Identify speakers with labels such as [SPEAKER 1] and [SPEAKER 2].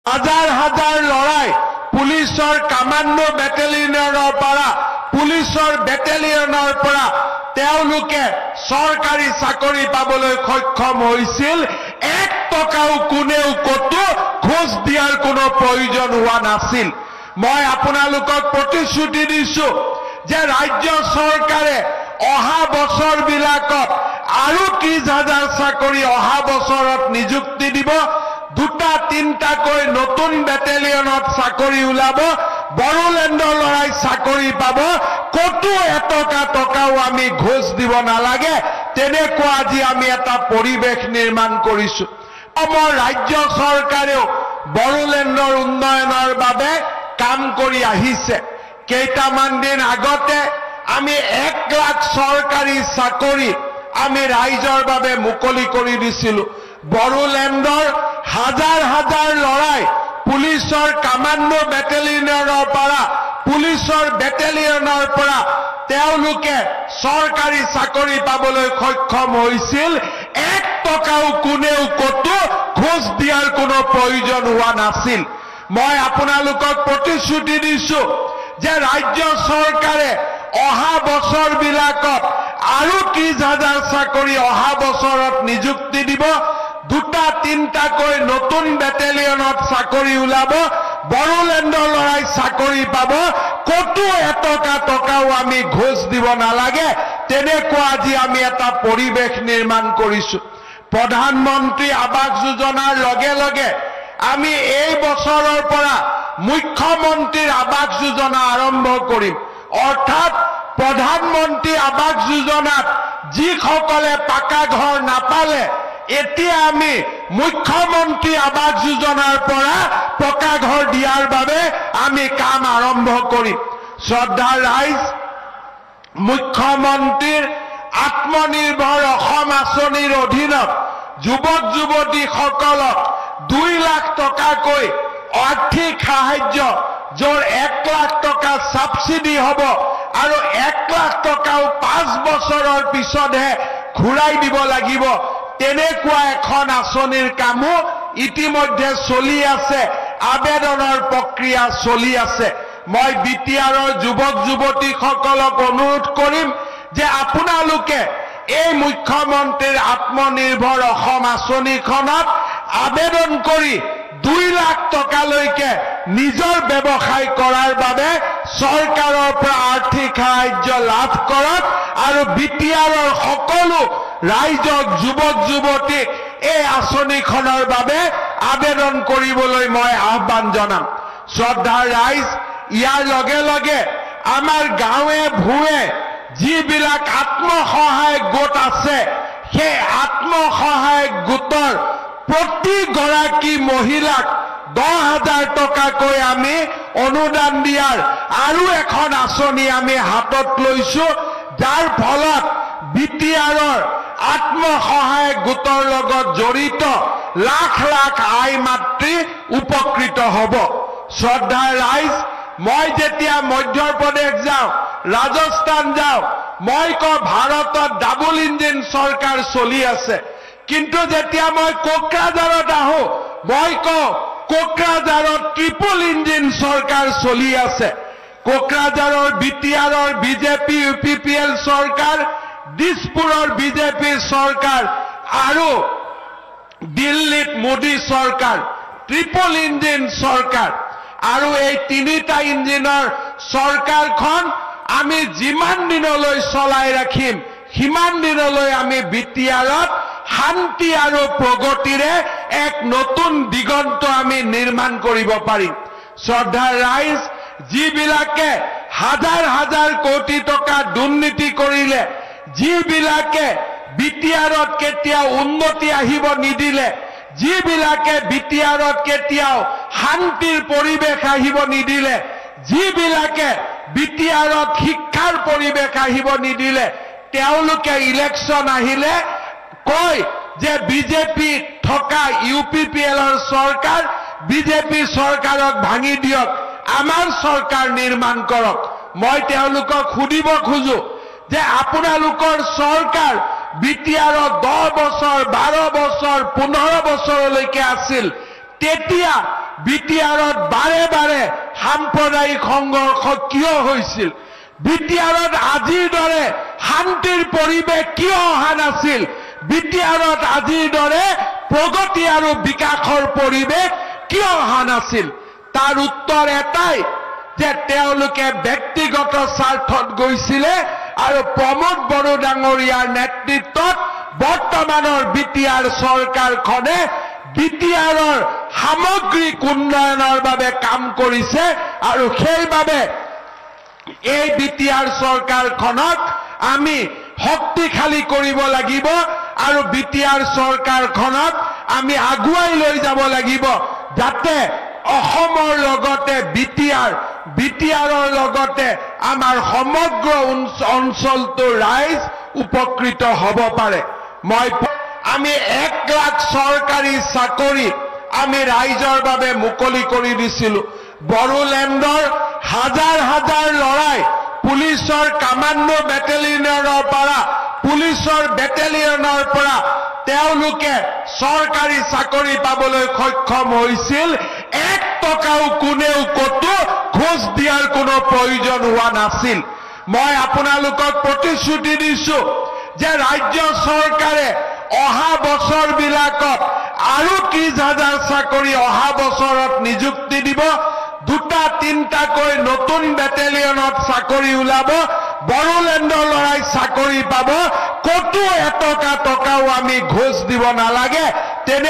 [SPEAKER 1] হাজাৰ হাজাৰ ল'ৰাই পুলিচৰ কামাণ্ডো বেটেলিয়নৰ পৰা, পুলিচৰ বেটেলিয়নৰ পৰা তেওঁলোকে চৰকাৰী চাকৰি পাবলৈ সক্ষম হৈছিল। এক টকাও কোনেও ক'তো ঘোচ দিয়াৰ কোনো প্ৰয়োজন হোৱা নাছিল। মই আপোনালোকক প্ৰতিশ্ৰুতি দিছো যে ৰাজ্য চৰকাৰে অহা বছৰবিলাকত আৰু 30,000 চাকৰি অহা বছৰত নিযুক্তি দিব। দুটা তিনিটাকৈ নতুন বেটেলিয়নত চাকৰি ওলাব, বড়োলেণ্ডৰ ল'ৰাই চাকৰি পাব, ক'তো এটকা টকাও আমি ঘোচ দিব নালাগে। তেনেকুৱা আজি আমি এটা পৰিৱেশ নিৰ্মাণ কৰিছো। অসমৰ ৰাজ্য চৰকাৰেও বড়োলেণ্ডৰ উন্নয়নৰ বাবে কাম কৰি আহিছে। কেইটামান দিন আগতে আমি 1 লাখ চৰকাৰী চাকৰি আমি ৰাইজৰ বাবে মুকলি কৰি দিছিলো। বড়োলেণ্ডৰ হাজাৰ হাজাৰ ল'ৰাই পুলিচৰ কামাণ্ডো বেটেলিয়নৰ পৰা, পুলিচৰ বেটেলিয়নৰ পৰা তেওঁলোকে চৰকাৰী চাকৰি পাবলৈ সক্ষম হৈছিল। এক টকাও কোনেও ক'তো ঘোচ দিয়াৰ কোনো প্ৰয়োজন হোৱা নাছিল। মই আপোনালোকক প্ৰতিশ্ৰুতি দিছো যে ৰাজ্য চৰকাৰে অহা বছৰবিলাকত আৰু 30,000 চাকৰি অহা বছৰত নিযুক্তি দিব। দুটা তিনিটাকৈ নতুন বেটেলিয়নত চাকৰি ওলাব, বড়োলেণ্ডৰ ল'ৰাই চাকৰি পাব, ক'তো এটকা টকাও আমি ঘোচ দিব নালাগে। তেনেকুৱা আজি আমি এটা পৰিৱেশ নিৰ্মাণ কৰিছো। প্ৰধানমন্ত্ৰী আৱাস যোজনাৰ লগে লগে আমি এই বছৰৰ পৰা মুখ্যমন্ত্ৰীৰ আৱাস যোজনা আৰম্ভ কৰিম। অৰ্থাৎ প্ৰধানমন্ত্ৰী আৱাস যোজনাত যিসকলে পাকা ঘৰ নাপালে, এতিয়া আমি মুখ্যমন্ত্ৰী আৱাস যোজনাৰ পৰা পকা ঘৰ দিয়াৰ বাবে আমি কাম আৰম্ভ কৰিম। শ্ৰদ্ধাৰ ৰাইজ, মুখ্যমন্ত্ৰীৰ আত্মনিৰ্ভৰ অসম আঁচনিৰ অধীনত যুৱক যুৱতীসকলক 2 লাখ টকাকৈ আৰ্থিক সাহায্য, য'ৰ 1 লাখ টকা ছাবচিডি হ'ব আৰু 1 লাখ টকাও 5 বছৰৰ পিছতহে ঘূৰাই দিব লাগিব, তেনেকুৱা এখন আঁচনিৰ কামো ইতিমধ্যে চলি আছে, আবেদনৰ প্ৰক্ৰিয়া চলি আছে। মই বি টি আৰৰ যুৱক যুৱতীসকলক অনুৰোধ কৰিম যে আপোনালোকে এই মুখ্যমন্ত্ৰীৰ আত্মনিৰ্ভৰ অসম আঁচনিখনত আবেদন কৰি 2 লাখ টকালৈকে নিজৰ ব্যৱসায় কৰাৰ বাবে চৰকাৰৰ পৰা আৰ্থিক সাহায্য লাভ কৰক আৰু বি টি আৰৰ সকলো ৰাইজক, যুৱক যুৱতীক এই আঁচনিখনৰ বাবে আবেদন কৰিবলৈ মই আহ্বান জনাম। শ্ৰদ্ধাৰ ৰাইজ, ইয়াৰ লগে লগে আমাৰ গাঁৱে ভূঞে যিবিলাক আত্মসহায়ক গোট আছে, সেই আত্মসহায়ক গোটৰ প্ৰতিগৰাকী মহিলাক 10,000 টকাকৈ আমি অনুদান দিয়াৰ আৰু এখন আঁচনি আমি হাতত লৈছো, যাৰ ফলত বি টি আৰৰ আত্মসহায়ক গোটৰ লগত জড়িত লাখ লাখ আই মাতৃ উপকৃত হ'ব। শ্ৰদ্ধাৰ ৰাইজ, মই যেতিয়া মধ্যপ্ৰদেশ যাওঁ, ৰাজস্থান যাওঁ, মই কওঁ ভাৰতত ডাবল ইঞ্জিন চৰকাৰ চলি আছে। কিন্তু যেতিয়া মই কোকৰাঝাৰত আহোঁ, মই কওঁ কোকৰাঝাৰত ট্ৰিপল ইঞ্জিন চৰকাৰ চলি আছে। কোকৰাঝাৰৰ বি টি আৰৰ BJP U P P L চৰকাৰ, দিছপুৰৰ বিজেপি চৰকাৰ আৰু দিল্লীত মোদী চৰকাৰ, ট্ৰিপল ইঞ্জিন চৰকাৰ। আৰু এই তিনিটা ইঞ্জিনৰ চৰকাৰখন আমি যিমান দিনলৈ চলাই ৰাখিম, সিমান দিনলৈ আমি বি টি আৰত শান্তি আৰু প্ৰগতিৰে এক নতুন দিগন্ত আমি নিৰ্মাণ কৰিব পাৰিম। শ্ৰদ্ধাৰ ৰাইজ, যিবিলাকে হাজাৰ হাজাৰ কোটি টকা দুৰ্নীতি কৰিলে, যিবিলাকে বি টি আৰত কেতিয়াও উন্নতি আহিব নিদিলে, যিবিলাকে বি টি আৰত কেতিয়াও শান্তিৰ পৰিৱেশ আহিব নিদিলে, যিবিলাকে বি টি আৰত শিক্ষাৰ পৰিৱেশ আহিব নিদিলে, তেওঁলোকে ইলেকশ্যন আহিলে কয় যে বিজেপি থকা ইউ পি পি এলৰ চৰকাৰ, বিজেপি চৰকাৰক ভাঙি দিয়ক, আমাৰ চৰকাৰ নিৰ্মাণ কৰক। মই তেওঁলোকক সুধিব খোজো যে আপোনালোকৰ চৰকাৰ বি টি আৰত 10 বছৰ, 12 বছৰ, 15 বছৰলৈকে আছিল, তেতিয়া বি টি আৰত বাৰে বাৰে সাম্প্ৰদায়িক সংঘৰ্ষ কিয় হৈছিল? বি টি আৰত আজিৰ দৰে শান্তিৰ পৰিৱেশ কিয় অহা নাছিল? বি টি আৰত আজিৰ দৰে প্ৰগতি আৰু বিকাশৰ পৰিৱেশ কিয় অহা নাছিল? তাৰ উত্তৰ এটাই যে তেওঁলোকে ব্যক্তিগত স্বাৰ্থত গৈছিলে আৰু প্ৰমোদ বড়ো ডাঙৰীয়াৰ নেতৃত্বত বৰ্তমানৰ বি টি আৰ চৰকাৰখনে বি টি আৰৰ সামগ্ৰিক উন্নয়নৰ বাবে কাম কৰিছে আৰু সেইবাবে এই বি টি আৰ চৰকাৰখনক আমি শক্তিশালী কৰিব লাগিব আৰু বি টি আৰ চৰকাৰখনক আমি আগুৱাই লৈ যাব লাগিব, যাতে অসমৰ লগতে বি টি আৰৰ লগতে আমাৰ সমগ্ৰ অঞ্চলটোৰ ৰাইজ উপকৃত হ'ব পাৰে। আমি 1 লাখ চৰকাৰী চাকৰি আমি ৰাইজৰ বাবে মুকলি কৰি দিছিলোঁ। বড়োলেণ্ডৰ হাজাৰ হাজাৰ ল'ৰাই পুলিচৰ কামাণ্ডো বেটেলিয়নৰ পৰা, পুলিচৰ বেটেলিয়নৰ পৰা তেওঁলোকে চৰকাৰী চাকৰি পাবলৈ সক্ষম হৈছিল। 1 টকাও কোনেও ক'তো ঘোচ দিয়াৰ কোনো প্ৰয়োজন হোৱা নাছিল। মই আপোনালোকক প্ৰতিশ্ৰুতি দিছো যে ৰাজ্য চৰকাৰে অহা বছৰবিলাকত আৰু 30,000 চাকৰি অহা বছৰত নিযুক্তি দিব। 2-3টাকৈ নতুন বেটেলিয়নত চাকৰি ওলাব, বড়োলেণ্ডৰ ল'ৰাই চাকৰি পাব, ক'তো 1 টকাও আমি ঘোচ দিব নালাগে। তেনে